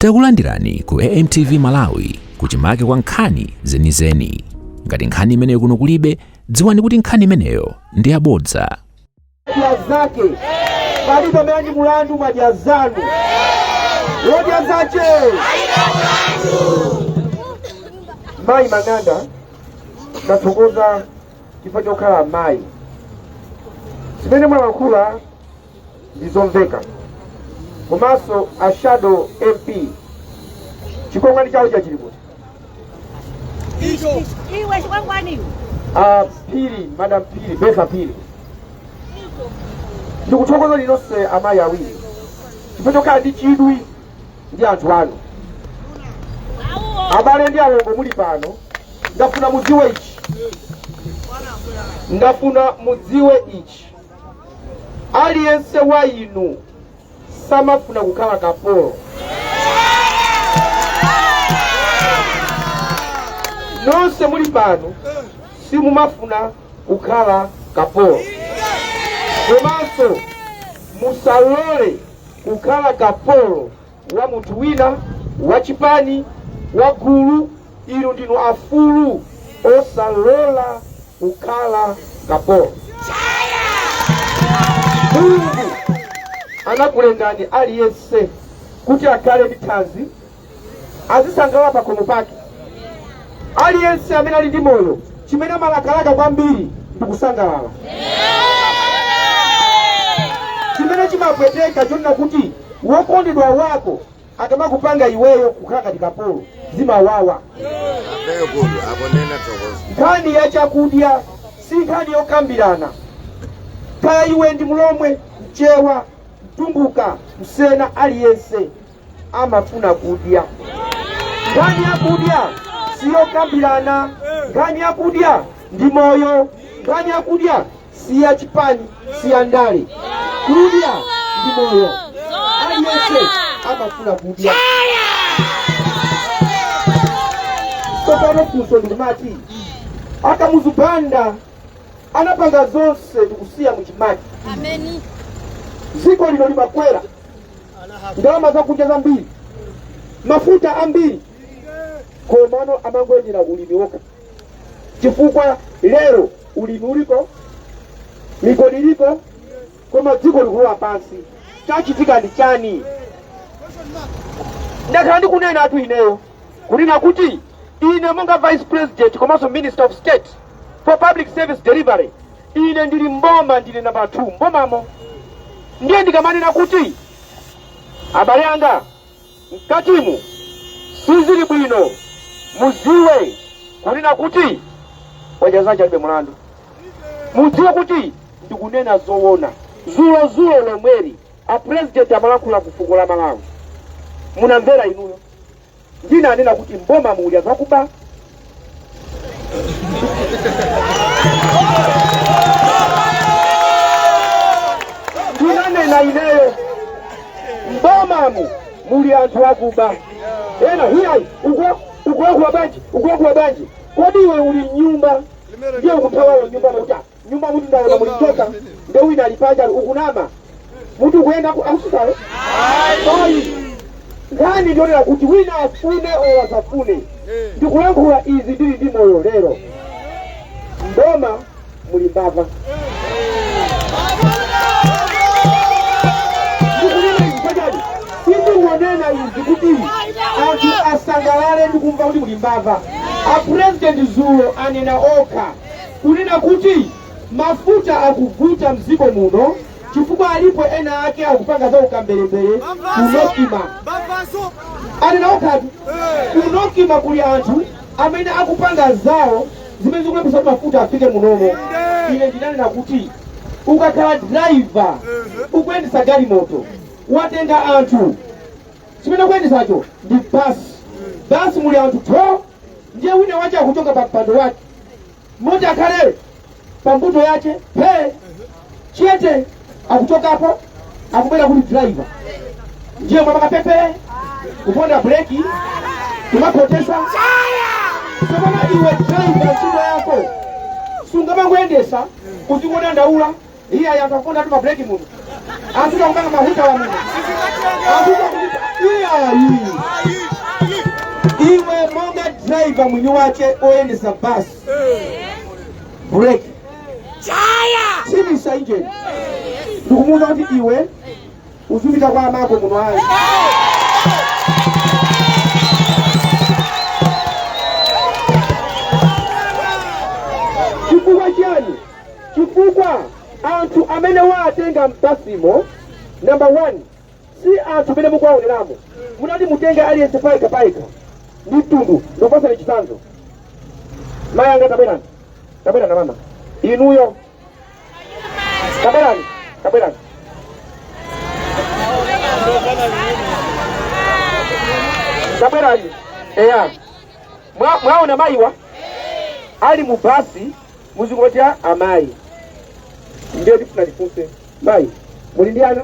Takulandirani ku AMTV Malawi kuchimake kwa nkhani zenizeni. Ngati nkhani imeneyo kuno kulibe, dziwani kuti nkhani imeneyo ndi yabodza. Odya zake palibe amene ndi mulandu mwadya zanu wodya zache. Mayi Mang'anda, ndathokoza chifukwa chokhala mayi. Zimene mwalankhula ndizomveka. Komanso a shadow MP, chikwangwani chawo chachili kuti? Iwe chikwangwani iwe. A Phiri, Madam Phiri, Bertha Phiri, ndikuthokoza nonse amayi awiri chifukwa chokhala ndi chidwi ndi anthu anu. Abale ndi alongo muli pano, ndafuna mudziwe ichi, ndafuna mudziwe ichi: aliyense wa inu samafuna kukhala kapolo. Nonse muli pano simumafuna kukhala kapolo, komanso musalole kukhala kapolo wa munthu wina, wa chipani, wa gulu. Inu ndinu afulu osalola kukhala kapolo. Mulungu anakulengani aliyense kuti akhale ndi thanzi, azisangalala pakhomo pake. Aliyense amene ali ndi moyo, chimene amalakalaka kwambiri ndi kusangalala. Chimene chimapweteka chonena kuti wokondedwa wako akamakupanga iweyo kukhala ngati kapolo, zimawawa. Very good. Aponena thokoza. Nkhani ya chakudya si nkhani yokambirana. Kaya iwe ndi Mlomwe, Mchewa, Mtumbuka, Msena, aliyense amafuna kudya. Nkhani ya kudya siyokambirana. Nkhani ya kudya ndi moyo. Nkhani ya kudya si ya chipani, si ya ndale. Kudya ndi moyo, aliyense amafuna kudya. Tsopano funso ndikumati, a Kamuzu Banda anapanga zonse ndikusiya muchimake. Ameni. Dziko lino limakwera, ndalama zakunja zambiri, mafuta ambiri, komano amangoyendera ulimi wokha, chifukwa lero ulimi uliko, migodi iliko, koma dziko likulowa pansi. Chachitika ndi chani? Ndakhala ndikunena atu ineyo kunena kuti ine monga vice president komanso minister of state for public service delivery, ine ndili mboma, ndine namba 2 mbomamo. Ndiye ndikamanena kuti abale anga, mkatimu sizili bwino, muziwe kunena kuti wadya zache alibe mulandu. Mudziwe kuti ndikunena zoona. Zulo zulo lomweli a president amalankhula ku fuko la Malawi, munamvera inuyo. Ndinanena kuti mboma muli anthu akuba. Ndinanena ineyo, mbomamu muli anthu akuba. Ena, hiyayi, ukulankhula bwanji? Ukulankhula bwanji? Kodi iwe uli mnyumba, ndiye ukuthawawo nyumba kuti nyumba muti ndaona muli njoka, nde wina ali panja, ukunama muti ukuyenda akususayo? Ayi, nkhani ndionera kuti wina afune or asafune, ndikulankhula izi ndili ndi moyo lero. Mboma muli mbava. Ndikunena izi pachani, sindingonena izi kuti anthu asangalale ndikumva kuti muli mbava. A president zulo anena okha kunena kuti mafuta akuvuta mdziko muno chifukwa alipo ena ake akupanga za ukamberembere ku NOCMA. Anena okhatu, ku NOCMA kuli anthu amene akupanga zawo zimene zikulepheretsa kuti mafuta afike munomo. Ine ndinanena kuti ukakhala driver, ukuyendetsa galimoto, watenga anthu, chimene ukuyendetsacho ndi basi, basi muli anthu 12, ndiye wina wache akuchoka pa mpando wake moti akhale pambuto yache phe chete, akuchokapo akubwera kuti driver, ndiye mwapaka pepe, kuponda breki, kumakhotesa. Tsopano iwe driver, ntchito yako sungamangoyendesa uzingodandaula, iye anthu akuponda tu mabreki muno, anthu akupanga mahuta wa muno, anthu akuti Iyayi, iwe monga driver mwini wache oyendesa basi, brake, tsimisa injini, ndikumuwuza kuti iwe uzipita kwa amako muno ayi. Chifukwa chiyani? Chifukwa anthu amene watenga mbasimo, number one, si anthu amene mukuwaoneramo. Munati mutenge aliyense payekha payekha ndi mtundu. Ndikupasani chitsanzo. Mayi anga, tabwerani, tabwerani mama, inuyo tabwerani, tabwerani, tabwerani. Eya, mwaona mayiwa ali mu basi, muzingoti amayi. Ndiye tifuna tifunse mayi, muli ndi ana?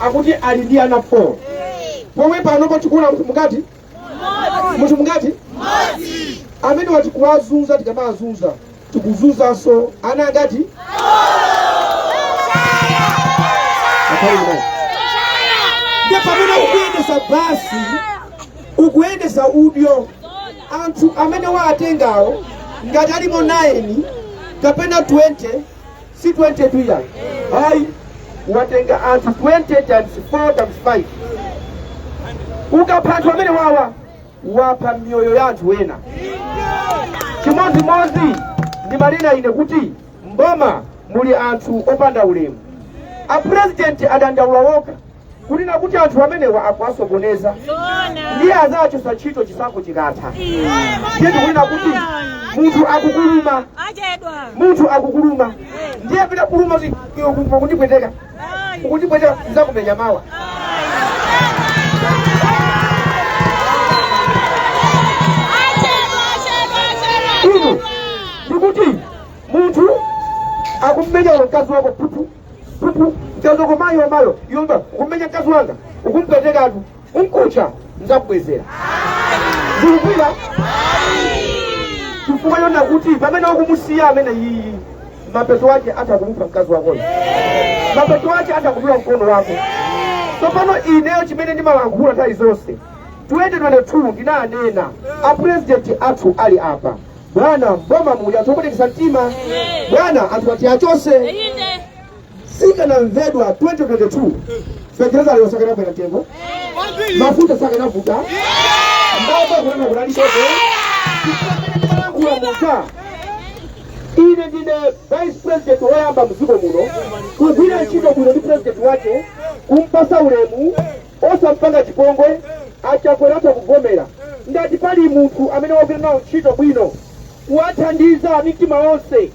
Akuti ali ndi ana 4. Pomwe panopo tikuona munthu mungati? Munthu mungati? Amene wati kuwazunza. Tikamazunza tikuzunzanso ana angati? Akhale naye. Ndiye pamene ukuyendesa basi, ukuyendesa udyo, anthu amene waatengawo ngati alimo 9 kapena 20, si 22 ya hayi, watenga anthu 20 times 4 times 5. Ukapha anthu amene wawa, wapha miyoyo ya anthu ena. Chimodzimodzi ndimanena ine kuti mboma muli anthu opanda ulemu. Apurezidenti adandaula wokha kunena kuti anthu amenewa akuwasokoneza, ndiye azachosa ntchito chisankho chikatha. Ndiye tikunena kuti munthu akukuluma, Achedwa. munthu akukuluma, ndiye pita kuluma kuti iwe ukundipweteka, ukundipweteka, nzakumenya mawa. Achedwa, achedwa, achedwa. Inu ndikuti munthu akummenya mkazi wako, pupu pupu, mkazi wako, mayo mayo, yomba ukumenya mkazi wanga, ukumpwetekatu, unkucha nzakubwezera. Zikugwira chifukwa chona kuti pamene ukumusiya amene yiyi, mapeto wake atakumupha mkazi wakoyo, mapeto wake atakudula mkono wako. Tsopano ineyo chimene ndimalankhula nthawi zonse, 2022 ndinanena apurezidenti athu ali apa, bwana, mboma muli anthu opwetekesa mtima, bwana, anthu ati achose. Inde. Sikanamvedwa. 2022 fetereza lero sakanakwera mtengo, mafuta sakanavuta, mbaba kunena kunalibepo. Ndimalankhula muja, ine ndine vice president woyamba mdziko muno kugwira ntchito bwino ndi president wake, kumpasa ulemu, osampanga chipongwe. Achakwera atha kuvomera ngati pali munthu amene wagwira nawo ntchito bwino, kuwathandiza mitima yonse.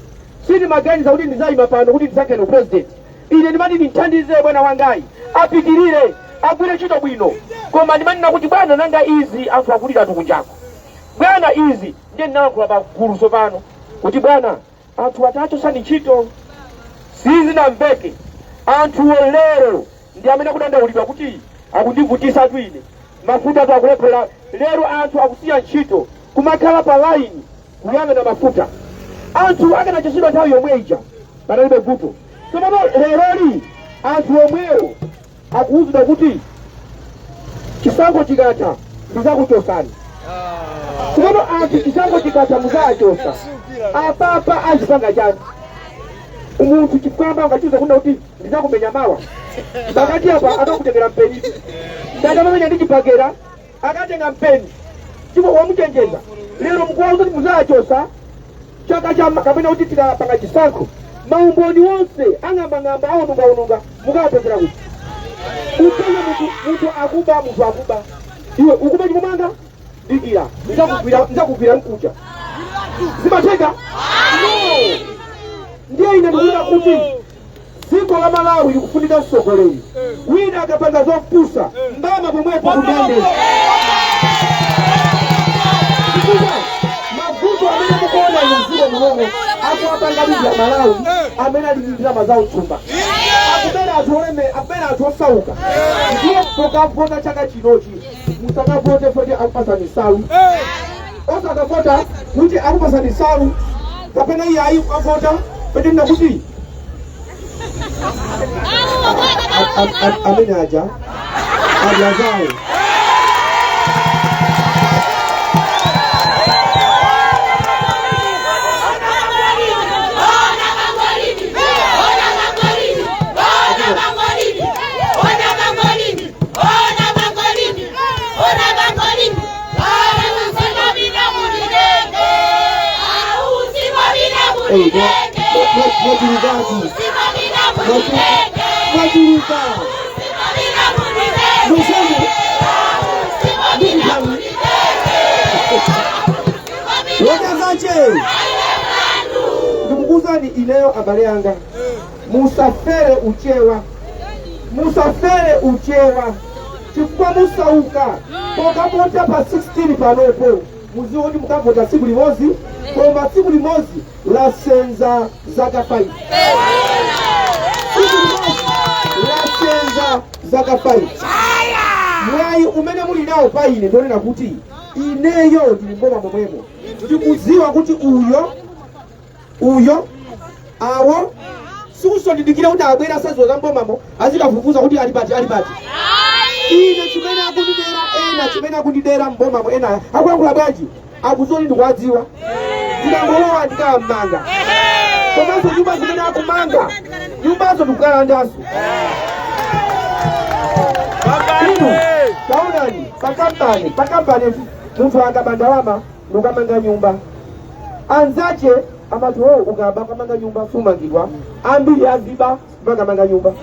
Sindimaganiza kuti ndizayima pano kuti ndisakhale president. Ine ndimati ndimthandize bwana wangayi apitirire agwire ntchito bwino, koma ndimanena kuti bwana, nanga izi anthu akuliratu kunjako, bwana, izi. Ndiye ndinalankhula pa gulu tsopano kuti bwana, anthu atachosani ntchito. Sizinamveke. Anthuwo lero ndi amene akudandaulidwa kuti akundivutisatu ine, mafuta atu akulephera. Lero anthu akusiya ntchito kumakhala pa line kuyang'ana mafuta. Anthu akanachosedwa nthawi yomwe ija, panalibe vuto. Tsopano leroli anthu omwewo akuwuzidwa kuti chisankho chikatha ndizakuchosani. Tsopano anthu chisankho chikatha muzachosa, apapa azipanga chani? Munthu chifukamba ungachiuza kuna kuti ndizakumenya mawa, pakati apa akakutengera mpeni. Ngati amamenya ndi chibakera, akatenga mpeni chifukwa wamuchenjeza. Lero mukuwauza kuti muzachosa chaka cha kapena kuti tikapanga chisankho, maumboni wonse ang'ambang'amba, awonongaononga, mukawapezera kuti upeze munthu? Munthu akuba, munthu akuba, iwe ukuba chimomanga, dikira, nzakugwira, nzakugwira mkucha. Zimatheka? No. Ndiye ine ndikuona kuti dziko la Malawi likufunika mtsogoleri wina akapanga zopusa, mbama pomwepo kundende, chifukwa mavuto amene mukuona inu mdziko munomo akuwapanga ndi a Malawi amene ali ndi ndalama zawo mthumba, akubera anthu oleme, akubera anthu osauka. Ndiye pokavota chaka chinochi, musakavote poti akupasani nsalu, osakavota kuti akupasani nsalu kapena iye ayi, ukavota pete kuti Amene aja adyazawo. Mwachulukatu, mwachuluka musemu ndikutani wokazache. Ndikukuuzani ineyo, abale anga, musafere uchewa, musafere uchewa, chifukwa musauka. Pokapota pa 16 panopo, muziwe kuti mukavota tsiku limodzi, koma tsiku limodzi lasenza zaka 5. Tsiku limodzi lasenza zaka 5. Mwayi umene muli nawo pa ine, ndionena kuti ineyo ndili mboma momwemo, ndikudziwa kuti uyo, uyo, awo sikusondidikira kuti abwera saziwa za mbomamo, azikafufuza kuti ali pati, ali pati. Ine chimene akundidera ena, chimene akundidera mbomamo ena, akuyankhula bwanji, akuzoni ndikuwadziwa. Ndikangolowa ndikamanga, komanso nyumba zimene akumanga, nyumbazo ndikukalandaso. Inu taonani, pakampani munthu akaba ndalama ndikamanga nyumba, anzache amati, "O, ukaba ukamanga nyumba sumangidwa." Ambiri aziba makamanga nyumba.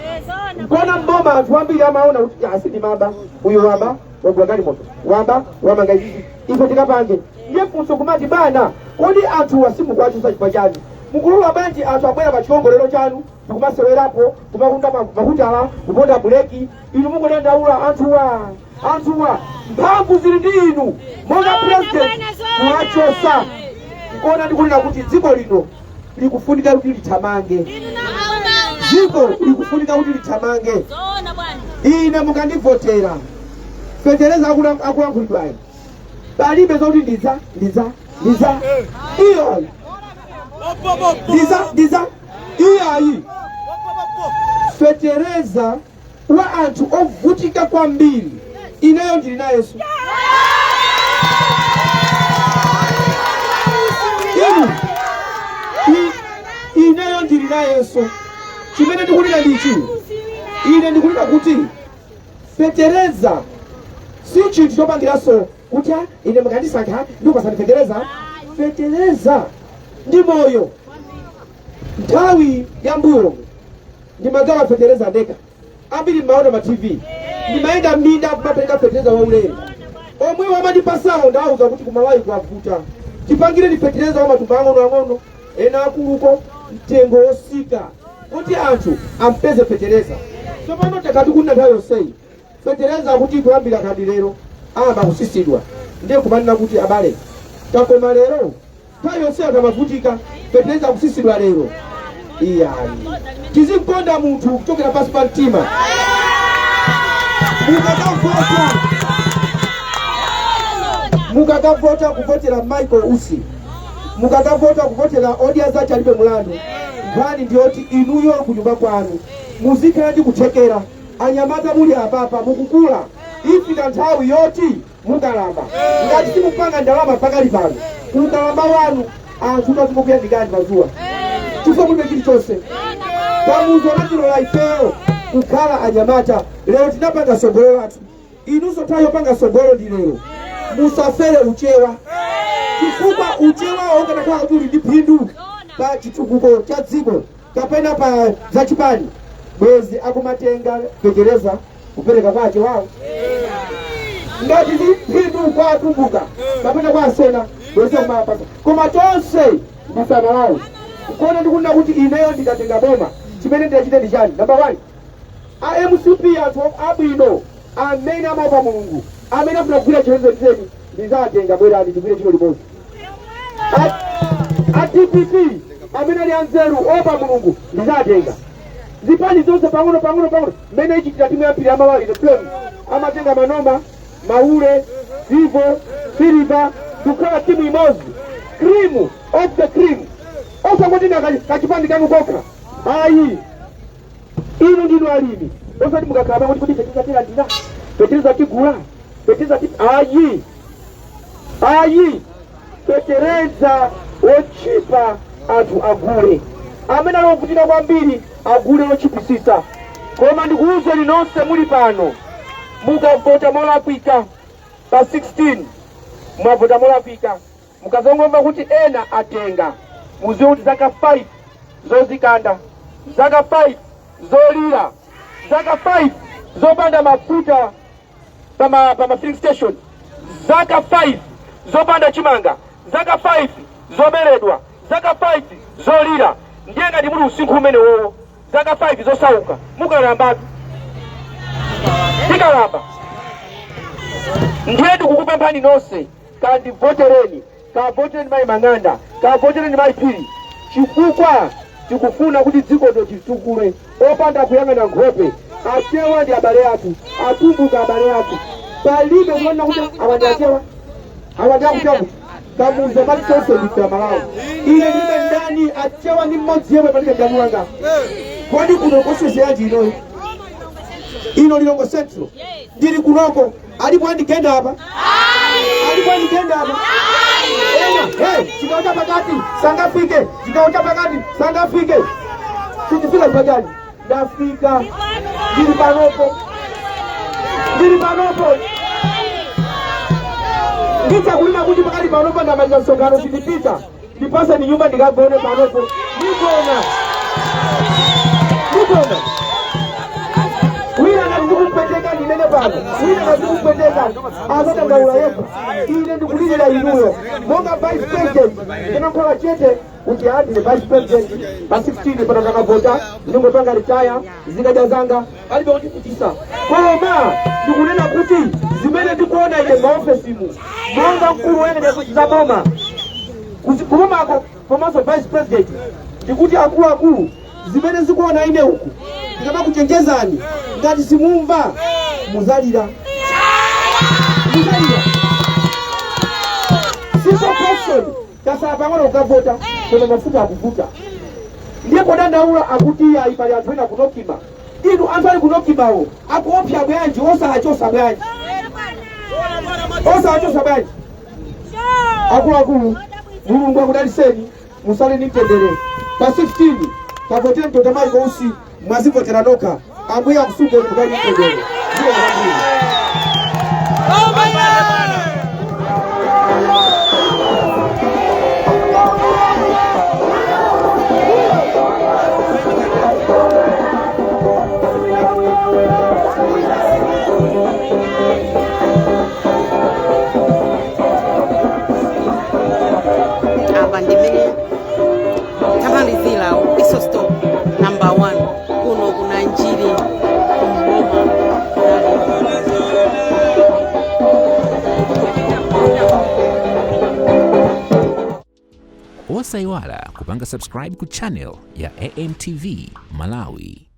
Nkona mboma anthu ambiri amaona kuti asindimaba, uyu waba wagula galimoto, waba wamanga izizi, ife tikapange. Ndiye funso kumati, bana, kodi anthu wasimukuwachusa chifukwa chani? Mukulola bwanji anthu abwera pa chiwongolero chanu ndikumasewerapo, kumakunda makutala, kuponda buleki, inu mungodandaula? Anthuwa, anthuwa mphamvu zili ndi inu monga president kuwachosa. Nkona ndikunena kuti dziko lino likufunika kuti lithamange, dziko likufunika kuti lithamange. Ine mukandivotera, fetereza akulankhulidwayi, palibe zoti ndidza ndidza ndidza, iyayi, ndidza ndidza, iyayi. Fetereza wa anthu ovutika kwambiri, ineyo ndili nayenso. Inu, ineyo ndili nayenso. Chimene ndikunena ndichi, ine ndikunena kuti fetereza si chinthu chopangiranso kuti, "Ah, ine mukandisankha ndikupasani fetereza." Fetereza ndi moyo. Nthawi ya mbuyo ndimagawa fetereza ndekha, ambiri mmaona ma TV, ndimayenda m'minda kumapereka fetereza waulere. Omwe amandipasawo ndawuza kuti kumalawi kwavuta, tipangireni fetereza wa matumba ang'ono ang'ono, ena akuluko, mtengo wosika, kuti anthu ampeze fetereza. Tsopano takati kunena nthawi yonseyi fetereza kuti kuyambira khadi lero ayamba kusisidwa, ndiye kumanena kuti, abale, takoma lero, nthawi yonseyi anthu amavutika, fetereza kusisidwa lero, iyayi. Tizimkonda munthu kuchokera pansi pa mtima. Mukakavota, mukakavota kuvotera Michael Usi, mukakavota kuvotera Odya Zake Alibe Mulandu, nkhani ndiyoti inuyo kunyumba kwanu muzikhala ndi kuthekera. Anyamata muli apapa, mukukula, ifika nthawi yoti mukalamba. Ngati simupanga ndalama pakali pano, ukalamba wanu anthu tazimukuyandikani pazuwa, chifukwa mulibe chilichonse. Kamuzu anatilola ifeyo kukhala anyamata. Lero tinapanga sogolo lathu, inunso nthawi yopanga sogolo ndi lero. Musafere uchewa, chifukwa uchewawo ukanakhala kuti uli ndi phindu pa chitukuko cha dziko kapena pa zachipani, bwezi akumatenga fetereza kupereka kwa achewawo. Ngati ndi phindu kwa atumbuka kapena kwa asena, bwezi akumapasa. Koma tonse ndife Amalawi. Nkona ndikunena kuti ineyo ndikatenga boma, chimene ndidachite ndi chani? Number one, a MCP, anthu abwino amene amaopa Mulungu, amene afuna kugwira ntchito zenizeni, ndizatenga, "Bwerani tigwire ntchito limodzi." A DPP amene ali anzeru, opa Mulungu, ndizatenga. Zipani zonse pang'ono pang'ono pang'ono, mmene ichitira timu ya mpira ya Malawi, the Flames, amatenga Manoma, Maule, Vivo, Silver, kukhala timu imodzi, cream of the cream. Osangotenga kachipani kanu kokha, ayi. Inu ndinu alimi. Osati mukakhala kuti kuti fetereza tilandira, fetereza tigula, fetereza ti ayi, ayi. Fetereza wotchipa anthu agule, amene ali ovutika kwambiri agule otchipisisa. Koma ndikuwuzeni nonse muli pano, mukavota molakwika pa 16, mwavota molakwika. Mukazongomva kuti ena atenga, muziwe kuti zaka 5 zozikanda, zaka 5 zolira, zaka 5 zopanda mafuta pama filling station, zaka 5 zopanda chimanga, zaka 5 zoberedwa, zaka 5 zolira. Ndiye ngati muli usinkhu umene wowo, zaka 5 zosauka, mukalambatu, tikalamba. Ndiye ndikukupemphani nonse, kandivotereni, kavotereni mayi Mang'anda, kavotereni mayi Phiri, chifukwa tikufuna kuti dziko titukule opanda kuyang'ana nkhope. Achewa ndi abale athu, Atumbuka abale athu. Palibe kuona kuti awa ndi Achewa, awa ndi akuchakuti. Kamuza pali tonse ndife Amalawi. Ine ndilibe ndani Achewa ndi mmodzi yemwe, palibe mdani wanga. Kodi kuno kosese yanji inoyi? Ino Lilongwe Central, ndili kunoko. Alipo andigenda apa? Alipo andigenda apa? Ena, hey, chigawo cha pakati sangafike, chigawo cha pakati sangafike. Sichifika pachani? Ndafika, ndili panopo, ndili panopo. Ndidzakulira kuti pakali panopo ndamaliza msonkhano, sindipita, ndipaseni nyumba ndikagone panopo. Ndigona, ndigona. Wina ngati zikumpweteka, ndinene pano, wina ngati zikumpweteka azadandaula yekha. Ine ndikulirira inuyo monga vice president. Ndinakhala chete kuti andine vice president, pa 16 pano takavota, ndingopanga retire, zikadya zanga, palibe kundivutisa. Koma ndikunena kuti zimene ndikuona ine maofesimu monga mkulu woyang'anira za boma kubomako komanso vice president, ndikuti akuluakulu, zimene zikuona ine uku, ndikamakuchenjezani, ngati simumva, muzalira, muzalira. Simple question, tasala pang'ono kukavota, koma mafuta akuvuta. Ndiye podandaula akuti ayi, pali anthu ena kunokima. Inu, anthu ali kunokimawo akuopsa bwanji? Osawachosa bwanji? Osawachosa bwanji? Akuluakulu, Mulungu akudaliseni, musale ndi mtendere. Pa 16 kavoteni Dr. Michael Usi, mwazivotera nokha. Ambuye akusungeni, mukali mtendere. Ndiwo kwambiri. Apa ndimene tamalizira whistle stop number 1 kuno kuna Njiri kumboma la Osayiwala kupanga subscribe ku channel ya AMTV Malawi.